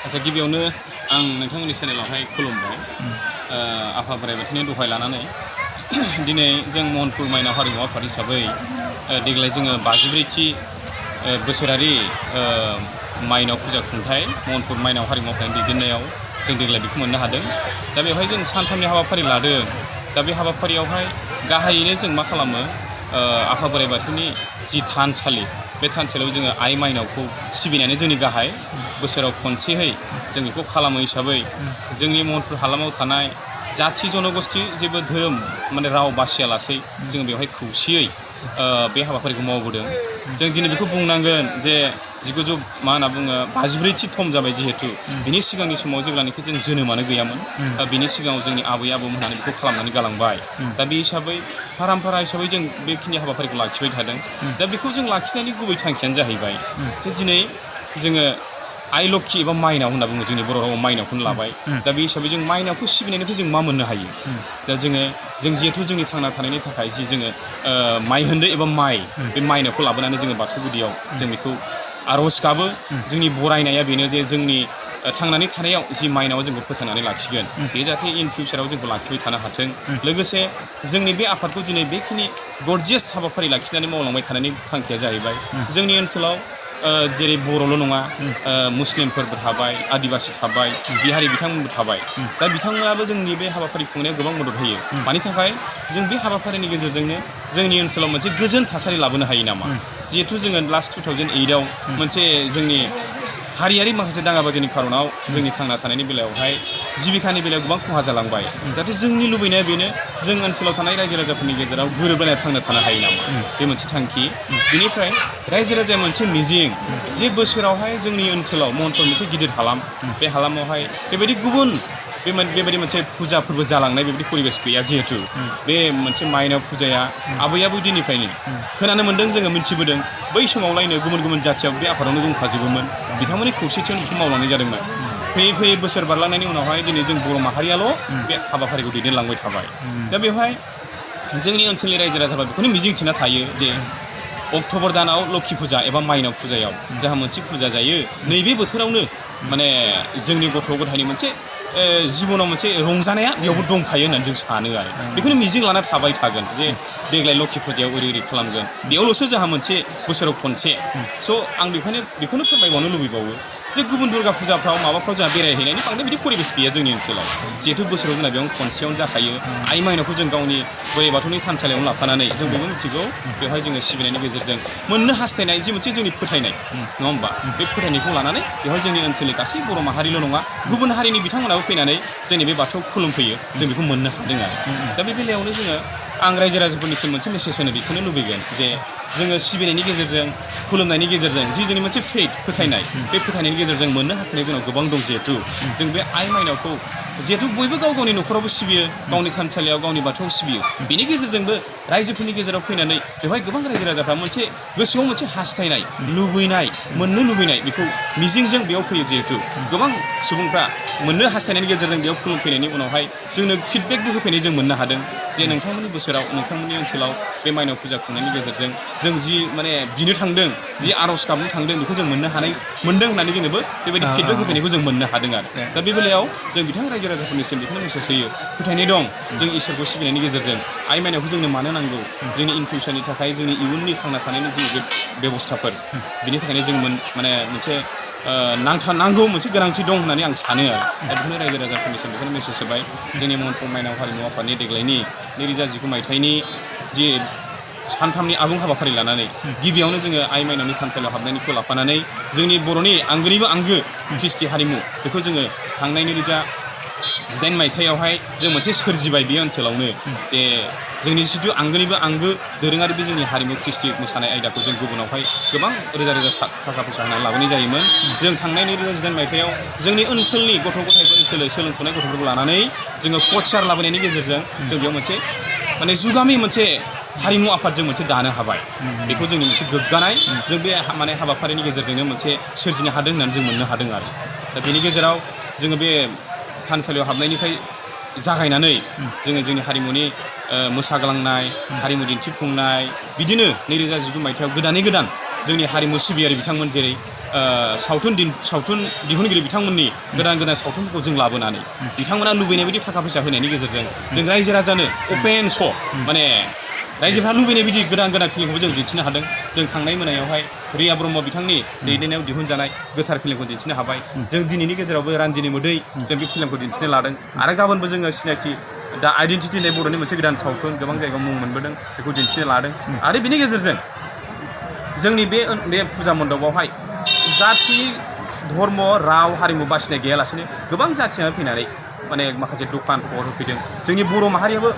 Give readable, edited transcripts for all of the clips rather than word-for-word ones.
आच्छा गिबियावनो आं नोंथांमोननि चेनेलावहाय खुलुमबाय आफा बोराइ बाथौनि दहाय लानानै दिनै जों महनपुर माइनाव हारिमु आफाद हिसाबै देग्लाय जोङो 53थि बोसोरारि माइनाव फुजा खुंथाय महनपुर माइनाव हारिमु आफादनि दैदेननायाव जों देग्लाय बेखौ मोननो हादों। दा बेवहाय जों सानथामनि हाबाफारि लादों। दा बे हाबाफारियावहाय गाहायैनो जों मा खालामो आफा बोराइ बाथौनि जि थानसालि बे थानसालियाव जोङो आइ माइनावखौ सिबिनायानो जोंनि गाहाय बोसोराव खनसेहै जों बेखौ खालामो हिसाबै जोंनि महनपुर हालामाव थानाय जाथि जनगोष्ठी जेबो धोरोम माने राव बासियालासै जों बेवहाय खौसेयै बे हाबाफारिखौ मावबोदों। जों दिनै बेखौ बुंनांगोन जे 1954थि थम जाबाय जिहेतु बिनि सिगांनि समाव जेब्लानाखि जों जोनोमानो गैयामोन बिनि सिगाङाव जोंनि आबै आबौमोनहानो बेखौ खालामनानै गालांबाय। दा बे हिसाबै पाराम्पारा हिसाबै जों बेखिनि हाबाफारिखौ लाखिबाय थादों। दा बेखौ जों लाखिनायनि गुबै थांखियानो जाहैबाय जे दिनै जोङो आइ लोक्षि एबा माइनाव होनना बुङो जोंनि बर' रावाव माइनावखौनो लाबाय। दा बे हिसाबै जों माइनावखौ सिबिनायनिफ्राय जों मा मोननो हायो? दा जों जिहेथु जोंनि थांना थानायनि थाखाय जि जोङो माइ होन्दो एबा माइ बे माइनावखौ लाबोनानै जोङो बाथौ गुदियाव जों बेखौ आर'ज गाबो। जोंनि बरायनाया बेनो जे जोंनि थांनानै थानायाव जि माइनावा जोंखौ फोथांनानै लाखिगोन बे जाहाथे इन फिउचाराव जोंखौ लाखिबाय थानो हाथों। लोगोसे जोंनि बे आफादखौ दिनै बेखिनि गरजियास हाबाफारि लाखिनानै मावलांबाय थानायनि थांखिया जाहैबाय जोंनि ओनसोलाव जेरै बर'ल' नङा मुस्लिमफोरबो थाबाय, आदिबासि थाबाय, बिहारि बिथांमोनबो थाबाय। दा बिथांमोनाबो जोंनि बे हाबाफारि खुंनायाव गोबां मदद होयो। मानि थाखाय जों बे हाबाफारिनि गेजेरजोंनो जोंनि ओनसोलाव मोनसे गोजोन थासारि लाबोनो हायो नामा? जिहेथु जोङो लास्ट 2008आव मोनसे जोंनि हारियारि माखासे दाङाबाजिनि खारनाव जोंनि थांना थानायनि बेलायावहाय जिबिकानि बेलायाव गोबां खहा जालांबाय। जाहाथे जोंनि लुबैनाया बेनो जों ओनसोलाव थानाय रायजो राजाफोरनि गेजेराव गोरोबलायना थांना थानो हायो नामा? बे मोनसे थांखि। बेनिफ्राय रायजो राजाया मोनसे मिजिं जे बोसोरावहाय जोंनि ओनसोलाव महनपुर मोनसे गिदिर हालाम, बे हालामावहाय बेबायदि गुबुन बेबायदि मोनसे फुजा फोरबो जालांनाय बेबायदि परिबेस गैया। जिहेतु बे मोनसे माइनाव फुजाया आबै आबौ दिननिफ्रायनो खोनानो मोन्दों, जोङो मिथिबोदों बै समावलायनो गुबुन गुबुन जाथियाव बे आफादावनो दंखाजोबोमोन। बिथांमोननि खौसेथियाव बेखौ मावलांनाय जादोंमोन। फैयै फैयै बोसोर बारलांनायनि उनावहाय दिनै जों बर' माहारियाल' बे हाबाफारिखौ दैदेनलांबाय थाबाय। दा बेवहाय जोंनि ओनसोलनि रायजो राजाफ्रा बेखौनो मिजिंथिना थायो जे अक्ट'बर दानाव लोक्षि फुजा एबा माइनाव फुजायाव जोंहा मोनसे फुजा जायो। नैबे बोथोरावनो माने जोंनि गथ' गथायनि मोनसे जिबनाव मोनसे रंजानाया बेयावबो दंखायो होननानै जों सानो आरो बेखौनो मिजिं लाना थाबाय थागोन जे देग्लाय लोक्षि फुजायाव ओरै खालामगोन। बेयावल'सो जोंहा मोनसे बोसोराव खनसे। स' आं बेखौनो फोरमायबावनो लुबैबावो जे गुबुन दुर्गा फुजाफ्राव माबाफ्राव जोंहा बेरायहैनायनि बांद्राय बिदि परिबेस गैया जोंनि ओनसोलाव। जिहेतु बोसोराव जोंना बेयावनो खनसेयावनो जाखायो। आइ माइनावखौ जों गावनि बोराइ बाथौनि थानसालियावनो लाफानानै जों बयबो मिथिगौ बेवहाय जोङो सिबिनायनि गेजेरजों मोननो हास्थायनाय जि मोनसे जोंनि फोथायनाय नङा होमबा? बे फोथायनायखौ लानानै बेवहाय जोंनि ओनसोलनि गासै बर' माहारिल' नङा गुबुन हारिनि बिथांमोनाबो फैनानै जोंनि बे बाथौआव खुलुमफैयो। जों बेखौ मोननो हादों आरो दा बे बेलायावनो जोङो आं रायजो राजाफोरनिसिम मोनसे मेसेज होनो बेखौनो लुबैगोन जे जोङो सिबिनायनि गेजेरजों खुलुमनायनि गेजेरजों जि जोंनि मोनसे फेथ फोथायनाय बे फोथायनायनि गेजेरजों मोननो हास्थायनाय जोंनाव गोबां दं। जिहेतु जों बे आइ माइनावखौ जिहेतु बयबो गाव गावनि न'खरावबो सिबियो, गावनि थानसालियाव गावनि बाथौआव सिबियो। बेनि गेजेरजोंबो रायजोफोरनि गेजेराव फैनानै बेवहाय गोबां रायजो राजाफ्रा मोनसे गोसोआव मोनसे हास्थायनाय लुबैनाय मोननो लुबैनाय बेखौ मिजिंजों बेयाव फैयो। जिहेतु गोबां सुबुंफ्रा मोननो हास्थायनायनि गेजेरजों बेयाव खुलुमफैनायनि उनावहाय जोंनो फिडबेकबो होफैनाय जों मोननो हादों जे नोंथांमोननि बोसोराव नोंथांमोननि ओनसोलाव बे माइनाव फुजा खुंनायनि गेजेरजों जों जि माने बिनो थांदों, जि आर'ज गाबनो थांदों बेखौ जों मोनदों होननानै जोंनोबो बेबायदि फिडबेक होफैनायखौ जों मोननो हादों आरो दा बे बेलायाव जों बिथां रायजो राजाफोरनिसिम बेखौनो मेसेज होयो। फोथायनाय दं जों इसोरखौ सिबिनायनि गेजेरजों आइ माइनावखौ जोंनो मानो नांगौ जोंनि इन फिउचारनि थाखाय जोंनि इयुननि थांना थानायनि जि बेबस्थाफोर बिनि थाखायनो जों माने मोनसे नांगौ मोनसे गोनांथि दं होननानै आं सानो आरो दा बेखौनो रायजो राजाफोरनिसिम बेखौनो मेसेज होबाय। जोंनि महनपुर माइनाव हारिमु आफादनि देग्लायनि 2019 मायथाइनि जि सानथामनि आबुं हाबाफारि लानानै गिबियावनो जोङो आइ माइनावनि थानसालियाव हाबनायनिखौ लाफानानै जोंनि बर'नि आंगोनिबो आंगो कृष्टि हारिमु बेखौ जोङो थांनाय 2018 मायथाइयावहाय जों मोनसे सोरजिबाय बे ओनसोलावनो जे जोंनि जिथु आंगोनिबो आंगो दोरोङारि बे जोंनि हारिमु कृष्टि मोसानाय आयदाखौ जों गुबुनावहाय गोबां रोजा रोजा थाखा फैसा होनानै लाबोनाय जायोमोन। जों थांनाय 2018 मायथाइयाव जोंनि ओनसोलनि गथ' गथायफोर ओनसोलै सोलोंफुनाय गथ'फोरखौ लानानै जोङो कचार लाबोनायनि गेजेरजों जों बेयाव मोनसे माने जुगामि मोनसे हारिमु आफाद जों मोनसे दानो हाबाय। बेखौ जोंनि मोनसे गोग्गानाय जों बे माने हाबाफारिनि गेजेरजोंनो मोनसे सोरजिनो हादों होननानै जों मोननो हादों आरो दा बेनि गेजेराव जोङो बे थानसालियाव हाबनायनिफ्राय जागायनानै जोङो जोंनि हारिमुनि मोसाग्लांनाय हारिमु दिन्थिफुंनाय बिदिनो 2019 मायथाइयाव गोदानै गोदान जोंनि हारिमु सिबियारि बिथांमोन जेरै सावथुन दिहुनगिरि बिथांमोननि गोदान गोदान सावथुनफोरखौ जों लाबोनानै बिथांमोना लुबैनाय बायदि थाखा फैसा होनायनि गेजेरजों जों रायजो राजानो अपेन श' माने रायजोफ्रा लुबैनाय बायदि गोदान गोदान फिल्मखौबो जों दिन्थिनो हादों। जों थांनाय मोनायावहाय रिया ब्रह्म बिथांनि दैदेननायाव दिहुनजानाय गोथार फिल्मखौ दिन्थिनो हाबाय। जों दिनैनि गेजेरावबो रान्दिनि मोदै जों बे फिल्मखौ दिन्थिनो लादों आरो गाबोनबो जोङो सिनायथि दा आइडेन्टिटि होननाय बर'नि मोनसे गोदान सावथुन गोबां जायगायाव मुं मोनबोदों बेखौ दिन्थिनो लादों आरो बिनि गेजेरजों जोंनि बे फुजा मण्डपावहाय जाथि धर्म राव हारिमु बासिनाय गैयालासेनो गोबां जाथियानो फैनानै माने माखासे दखान खबर होफैदों। जोंनि बर' माहारियाबो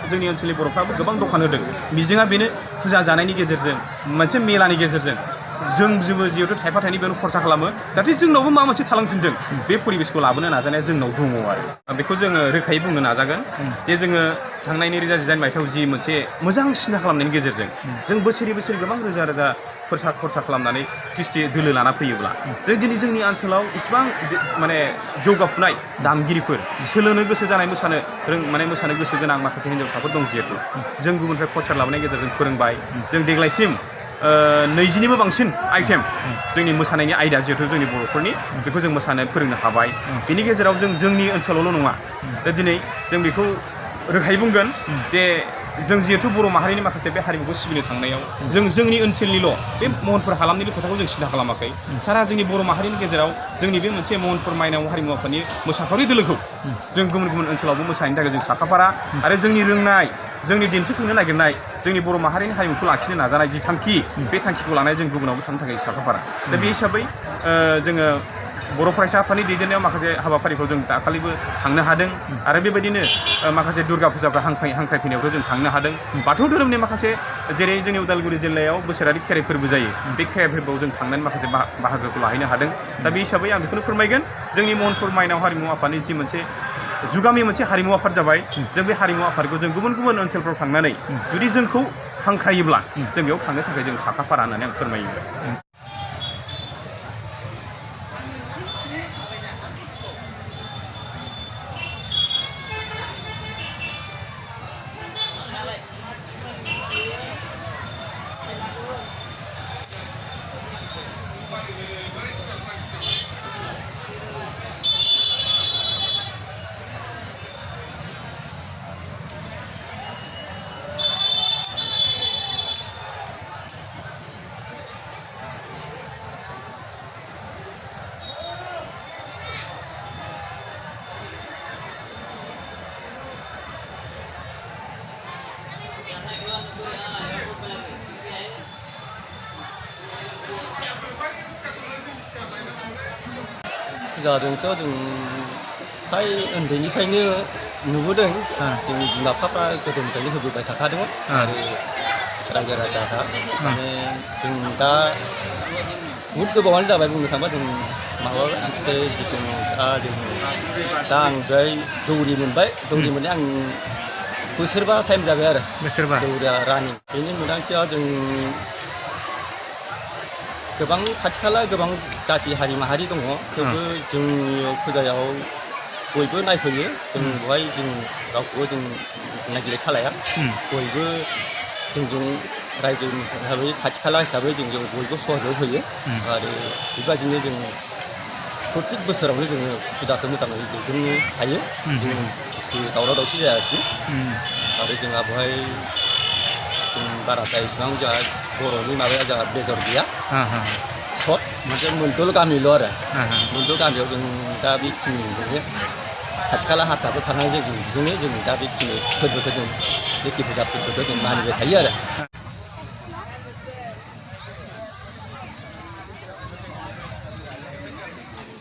जोंनि ओनसोलनि बर'फ्राबो गोबां दखान होदों। मिजिंआ बेनो फुजा जानायनि गेजेरजों मोनसे मेलानि गेजेरजों जोंबो जिहेथु थाइफा थाइनै बेयावनो खरसा खालामो जाहाथे जोंनावबो माबा मोनसे थालांफिनदों बे परिबेसखौ लाबोनो नाजानाया जोंनाव दङ आरो बेखौ जोङो रोखायै बुंनो नाजागोन जे जोङो थांनाय 2019 मायथाइयाव जि मोनसे मोजां सिन्था खालामनायनि गेजेरजों जों बोसोरै बोसोरै गोबां रोजा रोजा खरसा खालामनानै ख्रिस्टि दोलो लाना फैयोब्ला जों दिनै जोंनि ओनसोलाव इसिबां माने जौगाफुनाय दामगिरिफोर सोलोंनो गोसो जानाय मोसानो गोसो गोनां माखासे हिन्जावसाफोर दं जिहेतु जों गुबुननिफ्राय खरसा लाबोनायनि गेजेरजों फोरोंबाय। जों देग्लायसिम 20निबो बांसिन आइटेम जोंनि मोसानायनि आयदा जिहेतु जोंनि बर'फोरनि बेखौ जों मोसानो फोरोंनो हाबाय। बिनि गेजेराव जों जोंनि ओनसोलावल' नङा दा दिनै जों बेखौ रोखायै बुंगोन जे जों जिहेतु बर' माहारिनि माखासे बे हारिमुखौ सिबिनो थांनायाव जों जोंनि ओनसोलनिल' बे महनपुर हालामनिल' खोथाखौ जों सिन्था खालामाखै। सारा जोंनि बर' माहारिनि गेजेराव जोंनि बे मोनसे महनपुर माइनाव हारिमु आफादनि मोसाखावरि दोलोखौ जों गुबुन गुबुन ओनसोलावबो मोसाहैनो थाखाय जों साखाफारा आरो जोंनि रोंनाय जोंनि दिन्थिफुंनो नागिरनाय जोंनि बर' माहारिनि हारिमुखौ लाखिनो नाजानाय जि थांखि बे थांखिखौ लानाय जों गुबुनावबो थांनो थाखाय साखाफारा। दा बे हिसाबै जोङो बर' फरायसा आफादनि दैदेननायाव माखासे हाबाफारिखौ जों दाखालिबो थांनो हादों आरो बेबायदिनो माखासे दुर्गा फुजाफ्रा हांख्रायफैनायावथ' जों थांनो हादों। बाथौ धोरोमनि माखासे जेरै जोंनि उदालगुरि जिल्लायाव बोसोरारि खेराइ फोरबो जायो बे खेराइ फोरबोआव जों थांनानै माखासे बाहागोखौ लाहैनो हादों। दा बे हिसाबै आं बेखौनो फोरमायगोन जोंनि महनपुर माइनाव हारिमु आफादनि जि मोनसे जुगामि मोनसे हारिमु आफाद जाबाय जों बे हारिमु आफादखौ जों गुबुन गुबुन ओनसोलफ्राव थांनानै जुदि जोंखौ हांख्रायोब्ला जों बेयाव थांनो थाखाय जों साखाफारा होननानै आं फोरमायो। फुजाजोंथ' जों फ्राय उन्दैनिफ्रायनो नुबोदों जोंनि बिमा बिफाफ्रा गोदोनिफ्रायनो होबोबाय थाखादोंमोन आरो रायजो राजाफ्रा माने जों दा बहुद गोबावानो जाबाय बुंनो थाङोबा जों माबाबाय जिखुनु दा आं बेहाय दौरि मोनबाय दौरि मोननाय आं बोसोरबा टाइम जाबाय आरो दौरिया रानिं बेनि मोनदांथिया जों गोबां खाथि खाला गोबां जाथि हारि माहारि दङ थेवबो जोंनि फुजायाव बयबो नायफैयो जों बेवहाय जों रावखौबो जों नेग्लेक्ट खालाया बयबो जोंजों रायजो हिसाबै खाथि खाला हिसाबै जोंजों बयबो सहयोग होयो आरो बेबादिनो जों प्रत्येक बोसोरावनो जोङो फुजाखौ मोजाङै दैदेननो हायो जों दावराव दावसि जायासिनो आरो जोंहा बेवहाय जों बाराद्राय इसिबां जोंहा बर'नि माबाया जोंहा बेजर गैया सर्ट मोनसे मोनदल' गामिल' आरो मोनदल' गामियाव जों दा बेखिनिजोंनो खाथि खाला हारसाफोर थानानै जों बिजोंनो जों दा बेखिनि फोरबोखौ जों लोखि फुजा फोरबोखौ जों मानिबाय थायो आरो